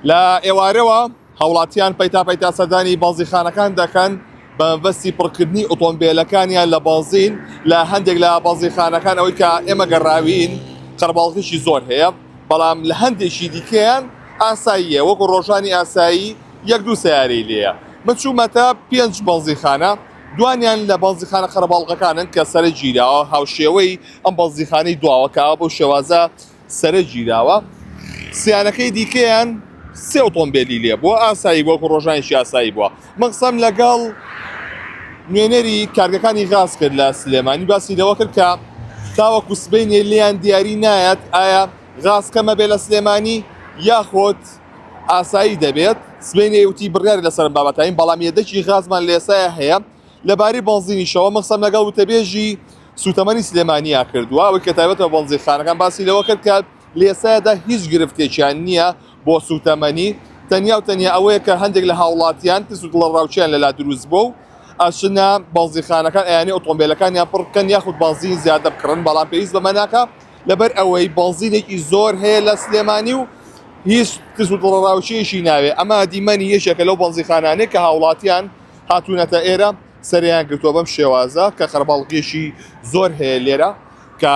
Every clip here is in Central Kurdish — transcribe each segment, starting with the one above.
لە ئێوارەوە هاوڵاتیان پەیتا پەیتا سەردانی بەنزینخانەکان دەکەن بە مەبەستی پڕکردنی ئۆتۆمبێلەکانیان لە بەنزین لە هەندێک لە بەنزینخانەکان ئەوەی کە ئێمە گەڕاوین قەرەباڵغیی زۆر هەیە بەڵام لە هەندێکی دیکەیان ئاساییە وەکو ڕۆژانی ئاسایی یەک دوو سیارەی لێیە من چوومەتە پێنج بەنزینخانە دوانیان لە بەنزینخانە قەرەباڵغەکانن کە سەرە گیراوە هاوشێوەی ئەم بەنزینخانەی دواوە کە بەو شێوازە سەرە گیراوە سیانەکەی دیکەیان سێ ئۆتۆمبێلی لێ بووە ئاسایی بووە وەکو ڕۆژانێکی ئاسایی بووە من قسەم لەگەڵ نوێنەری کارگەکانی غاز کرد لە سلێمانی باسی لەوە کرد کە تاوەکو سبەینێ لێیان دیاری نایەت ئایا غاز کەمە بێ لە سلێمانی یاخود ئاسایی دەبێت سبەینێ وتی بڕیاری لەسەرم بابەتاین بەڵام یەدەکی غازمان لە ئێستایا هەیە لەبارەی بەنزینیشەوە من قسەم لەگەڵ وتەبێژی سوتەمەنی سلێمانیا کردووە ئەوەی کە تایبەتە بە بەنزینخانەکان باسی لەوە کرد کە لە ئێستادا هیچ گرفتێکیان نییە بۆ سوتەمەنی تەنیا و تەنیا ئەوەیە کە هەندێک لە هاوڵاتیان ترس و دڵەڕاوکیان لەلا دروست بووە و ئەچنە بەنزینخانەکان ئەیانەوێ ئۆتۆمبێلەکانیان پڕ بکەن یاخود بەنزین زیادە بکڕن بەڵام پێویست بەمە ناکا لەبەر ئەوەی بەنزینێکی زۆر هەیە لە سلێمانی و هیچ ترس و دڵەڕاوکێیەکی ناوێ ئەمە دیمەنی یەکێکە لەو بەنزینخانانەی کە هاوڵاتیان هاتوونەتە ئێرە سەریان گرتووە بەم شێوازە کە قەرەباڵغیەکی زۆر هەیە لێرە کە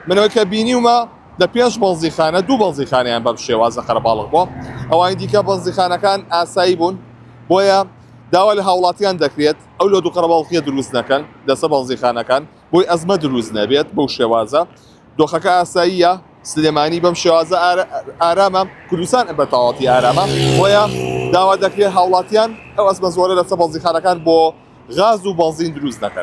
منەوەی کە بینیومە لە پێنج بەنزیخانە دوو بەنزیخانەیان بەم شێوازە قەرەباڵغ بووە ئەوانی دیکە بەنزیخانەکان ئاسایی بوون بۆیە داوا لە هاوڵاتیان دەکرێت ئەو لۆد و قەرەباڵغیە دروست نەکەن لەسەر بەنزیخانەکان بۆی ئەزمە دروست نەبێت بەو شێوازە دۆخەکە ئاساییە سلێمانی بەم شێوازە ئارامە کوردستان بە تەواوەتی ئارامە بۆیە داوا دەکرێت هاوڵاتیان ئەو ئەزمە زۆرە لەسەر بەنزینخانەکان بۆ غاز و بەنزین دروست نەکەن.